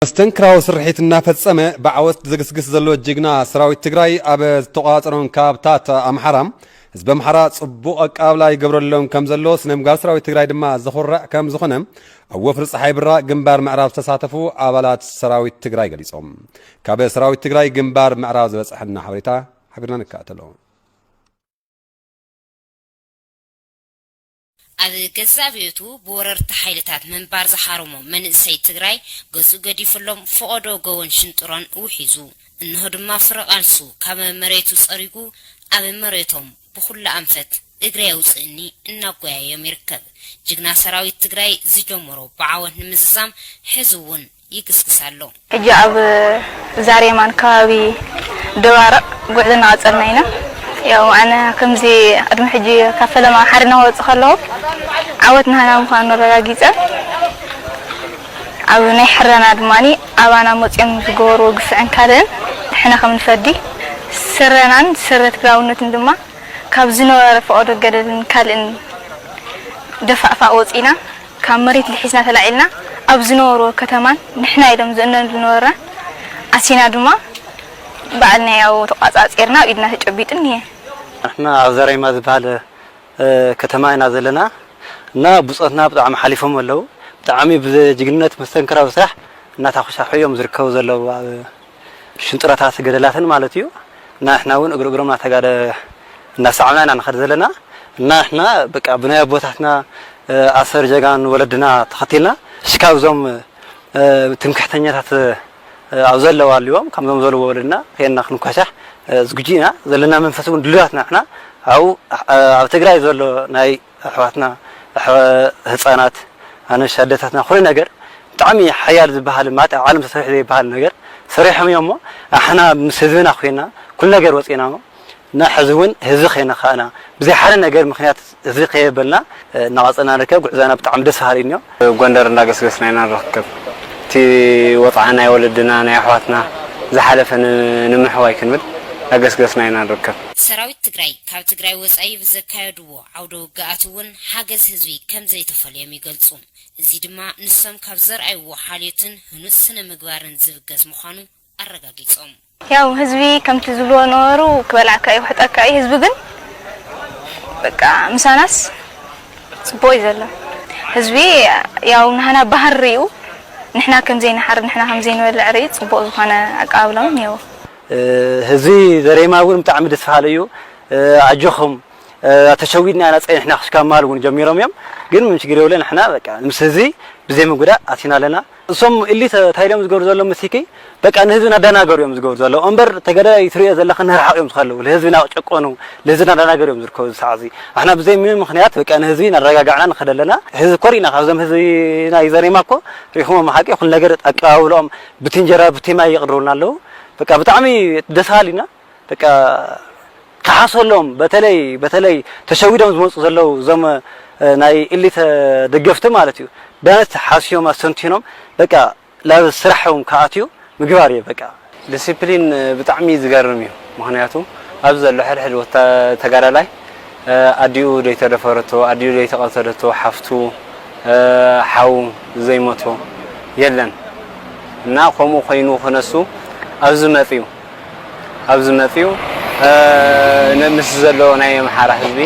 መስተንክራዊ ስርሒት እናፈጸመ ብዓወት ዝግስግስ ዘሎ ጅግና ሰራዊት ትግራይ፣ ኣብ ዝተቆጻጸሮም ከባብታት ኣምሓራ ህዝቢ ኣምሓራ ጽቡቕ ኣቀባብላ ይገብረሎም ከም ዘሎ ስነ ምግባር ሰራዊት ትግራይ ድማ ዘኹርዕ ከም ዝኾነ ኣብ ወፍሪ ፀሓይ ብራ ግንባር ምዕራብ ዝተሳተፉ ኣባላት ሰራዊት ትግራይ ገሊጾም። ካብ ሰራዊት ትግራይ ግንባር ምዕራብ ዝበጽሐና ሓበሬታ ሓቢርና ንከታተሎ። ኣብ ገዛእ ቤቱ ብወረርቲ ሓይልታት ምንባር ዝሓረሞ መንእሰይ ትግራይ ገጹ ገዲፍሎም ፈቐዶ ጎቦን ሽንጥሮን ውሒዙ፣ እንሆ ድማ ፍረ ቃልሱ ካብ መሬቱ ጸሪጉ ኣብ መሬቶም ብኹሉ ኣንፈት እግሪ የውጽእኒ እናጎያዮም ይርከብ። ጅግና ሰራዊት ትግራይ ዝጀመሮ ብዓወት ንምዝዛም ሕዚ እውን ይግስግስ ኣሎ። ሕጂ ኣብ ዛሬማን ከባቢ ደባርቕ ጉዕዞ እናቐጸልና ኢና። ያው ኣነ ከምዚ ቅድሚ ሕጂ ካብ ፈለማ ሓደ እናወጽእ ከለኹ ዓወት ናህና ምዃኑ ኣረጋጊጸ። ኣብ ናይ ሕረና ድማ ኣባና መጺኦም ዝገበርዎ ግፍዕን ካልእን ንሕና ከም ንፈዲ ስረናን ስረ ትግራውነትን ድማ ካብ ዝነበረ ፈቐዶ ገደልን ካልእን ደፋእፋእ ወጺና ካብ መሬት ልሒዝና ተላዒልና ኣብ ዝነበርዎ ከተማን ንሕና ኢሎም ዝእነኑ ዝነበርና ኣቲና ድማ ባዕልና ያው ተቋጻጺርና ኣብ ኢድና ተጨቢጡ እኒሀ። ንሕና ኣብ ዘሬማ ዝበሃል ከተማ ኢና ዘለና እና ብጾትና ብጣዕሚ ሓሊፎም ኣለዉ። ብጣዕሚ ብጅግንነት መስተንክራዊ ስራሕ እናተኾሻሑ እዮም ዝርከቡ ዘለዉ ኣብ ሽንጥሮታት ገደላትን ማለት እዩ። እና ንሕና እውን እግሪ እግሮም እናተጋደ እናሰዓብና ኢና ንኸድ ዘለና እና ንሕና በቃ ብናይ ኣቦታትና ኣሰር ጀጋን ወለድና ተኸቲልና ሽካብ እዞም ትምክሕተኛታት ኣብ ዘለዋ ኣልዎም ከምዞም ዘለዎ ወለድና ከየና ክንኳሻሕ ዝግጁ ኢና ዘለና መንፈስ እውን ድሉዋትና ንሕና ኣብኡ ኣብ ትግራይ ዘሎ ናይ ኣሕዋትና ህፃናት ኣነሽ ኣደታትና ኩሉ ነገር ብጣዕሚ ሓያል ዝበሃል ማለት ኣብ ዓለም ተሰሪሑ ዘይበሃል ነገር ሰሪሖም እዮም እሞ ኣሕና ምስ ህዝብና ኮይና ኩሉ ነገር ወፂና እሞ እና ሕዚ እውን ህዝቢ ከይነኻእና ብዘይ ሓደ ነገር ምክንያት ህዝቢ ከየበልና እናቐፀልና ንርከብ። ጉዕዛና ብጣዕሚ ደስ በሃሊ እዩ። ጎንደር እንዳገስገስና ኢና ንርከብ። እቲ ወፅዓ ናይ ወለድና ናይ ኣሕዋትና ዝሓለፈ ንምሕዋይ ክንብል እንዳገስገስና ኢና ንርከብ። ሰራዊት ትግራይ ካብ ትግራይ ወፃኢ ብዘካየድዎ ዓውደ ውግኣት እውን ሓገዝ ህዝቢ ከምዘይተፈልዮም ይገልፁ። እዚ ድማ ንሶም ካብ ዘርኣይዎ ሓልዮትን ህኑፅ ስነ ምግባርን ዝብገስ ምዃኑ ኣረጋጊፆም። ያው ህዝቢ ከምቲ ዝብልዎ ነበሩ ክበልዓካ እዩ ክሕጠካ እዩ ህዝቢ ግን በቃ ምሳናስ ፅቡቅ እዩ ዘሎ ህዝቢ ያው ናህና ባህር ሪኡ ንሕና ከምዘይንሓር ንሕና ከምዘይንበልዕ ሪኡ ፅቡቅ ዝኮነ ኣቀባብላ እውን ነይዎ። ህዝቢ ዘሬማ እውን ብጣዕሚ ደስ በሃሊ እዩ ኣጆኹም ተሸዊድና ኢና ፀኒሕና ክሽካብ ምባል እውን ጀሚሮም እዮም ግን ምንም ሽግር የብለን ንሕና በቃ ምስ ህዝቢ ብዘይ ምጉዳእ ኣቲና ኣለና እሶም እሊት እንታይ ኢሎም ዝገብሩ ዘለዉ መሲኪ በቃ ንህዝቢ ናዳናገሩ እዮም ዝገብሩ ዘለዉ እምበር ተገዳይ ትሪኦ ዘለኻ ንርሓቕ እዮም ዝኸለዉ ንህዝቢ ናጨቆኑ ንህዝቢ ናዳናገሩ እዮም ዝርከቡ እዚ ሰዓት እዚ ኣሕና ብዘይ ምንም ምክንያት በቃ ንህዝቢ ናረጋጋዕና ንኸደ ኣለና ህዝቢ ኮሪና ካብዞም ህዝቢ ናይ ዘሬማ እኮ ሪኹሞ መሓቂ ኩሉ ነገር ኣቀባብልኦም ብቲ እንጀራ ብቲ ማይ ይቕርቡልና ኣለዉ በቃ ብጣዕሚ ደስ በሃሊና በቃ ክሓሰሎም በተለይ በተለይ ተሸዊዶም ዝመፁ ዘለዉ እዞም ናይ ኢሊት ደገፍቲ ማለት እዩ ቢያንስ ሓስዮም ኣስተንቲኖም በቃ ላብ ስራሖም ክኣትዩ ምግባር እዩ በቃ። ዲሲፕሊን ብጣዕሚ እዩ ዝገርም እዩ ምኽንያቱ ኣብዚ ዘሎ ሕድሕድ ወታ ተጋዳላይ ኣዲኡ ዘይተደፈረቶ ኣዲኡ ዘይተቐተለቶ ሓፍቱ ሓው ዘይሞቶ የለን እና ከምኡ ኮይኑ ክነሱ ኣብዚ መፅዩ ኣብዚ መፅዩ ምስ ዘሎ ናይ ኣምሓራ ህዝቢ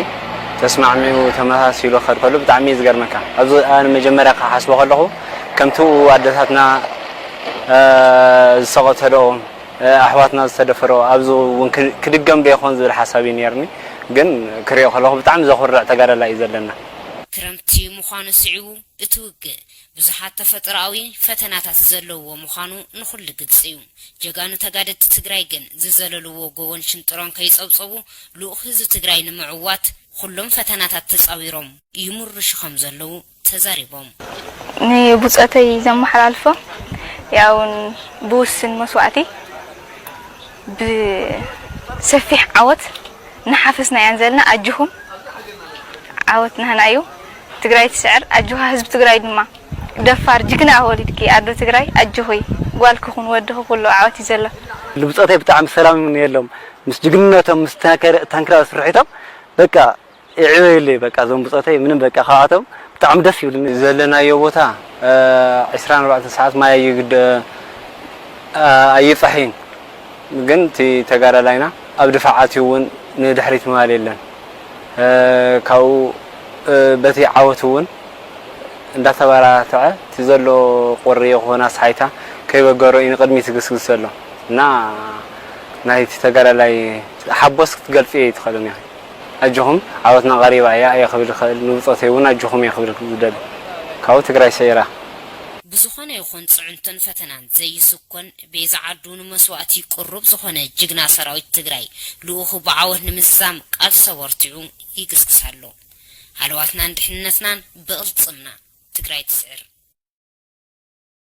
ተስማዕሚዑ ተመሳሲሉ ክኸድ ከሎ ብጣዕሚ እዩ ዝገርመካ። ኣብዚ ኣነ መጀመርያ ክሓስቦ ከለኹ ከምቲ ኣደታትና ዝተቐተለኦ ኣሕዋትና ዝተደፈረኦ ኣብዚ እውን ክድገም ዶ ይኾን ዝብል ሓሳብ እዩ ነይርኒ። ግን ክሪኦ ከለኹ ብጣዕሚ ዘኹርዕ ተጋዳላይ እዩ ዘለና። ክረምቲ ምዃኑ ስዒቡ እቲ ውግእ ብዙሓት ተፈጥሮኣዊ ፈተናታት ዘለውዎ ምዃኑ ንኹሉ ግልፂ እዩ። ጀጋኑ ተጋደልቲ ትግራይ ግን ዝዘለልዎ ጎቦን ሽንጥሮን ከይፀብፀቡ ልኡኽ ህዝቢ ትግራይ ንምዕዋት ኩሎም ፈተናታት ተፃዊሮም ይምርሹ ከም ዘለዉ ተዛሪቦም። ንብፆተይ ዘመሓላልፎ ያው ብውስን መስዋእቲ ብሰፊሕ ዓወት እናሓፈስና ኢና ዘለና ኣጆኹም ዓወት ናህና እዩ ትግራይ ትስዕር ኣጆኻ ህዝቢ ትግራይ ድማ ደፋር ጅግና ወሊድኪ ኣዶ ትግራይ ኣጆኺ ጓልኪ ኩን ወድኺ ኩሉ ዓወት እዩ ዘሎ። ንብፆተይ ብጣዕሚ ሰላም የሎም ምስ ጅግንነቶም ምስ ተንክራ ስርሒቶም በቃ ይዕበዩለይ በቃ እዞም ብፆተይ ምንም በቃ ካብኣቶም ብጣዕሚ ደስ ይብሉኒ። ዘለናዮ ቦታ ዒስራን ኣርባዕተን ሰዓት ማይ ኣይግደ ኣይጸሕይን። ግን እቲ ተጋዳላይና ኣብ ድፋዓት እውን ንድሕሪት ምባል የለን። ካብኡ በቲ ዓወት እውን እንዳተበራተዐ እቲ ዘሎ ቁሪ ይኹን ኣስሓይታ ከይበገሮ እዩ ንቕድሚት ዝግስግስ ዘሎ። እና ናይቲ ተጋዳላይ ሓቦስ ክትገልጽ እየ ትኽእልን ኢኺ። ኣጆኹም፣ ዓወትና ቀሪባ እያ እየ ክብል ይኽእል። ንብጾተይ እውን ኣጆኹም እየ ክብል ዝደሊ። ካብኡ ትግራይ ሰዒራ። ብዝኾነ ይኹን ጽዕንቶን ፈተናን ዘይስኮን ቤዛ ዓዱ ንመስዋእቲ ቅሩብ ዝኾነ ጅግና ሰራዊት ትግራይ ልኡኹ ብዓወት ንምዝዛም ቃልሲ ኣበርቲዑ ይግስግስ ኣሎ። ሃለዋትናን ድሕንነትናን ብቕልጽምና ትግራይ ትስዕር።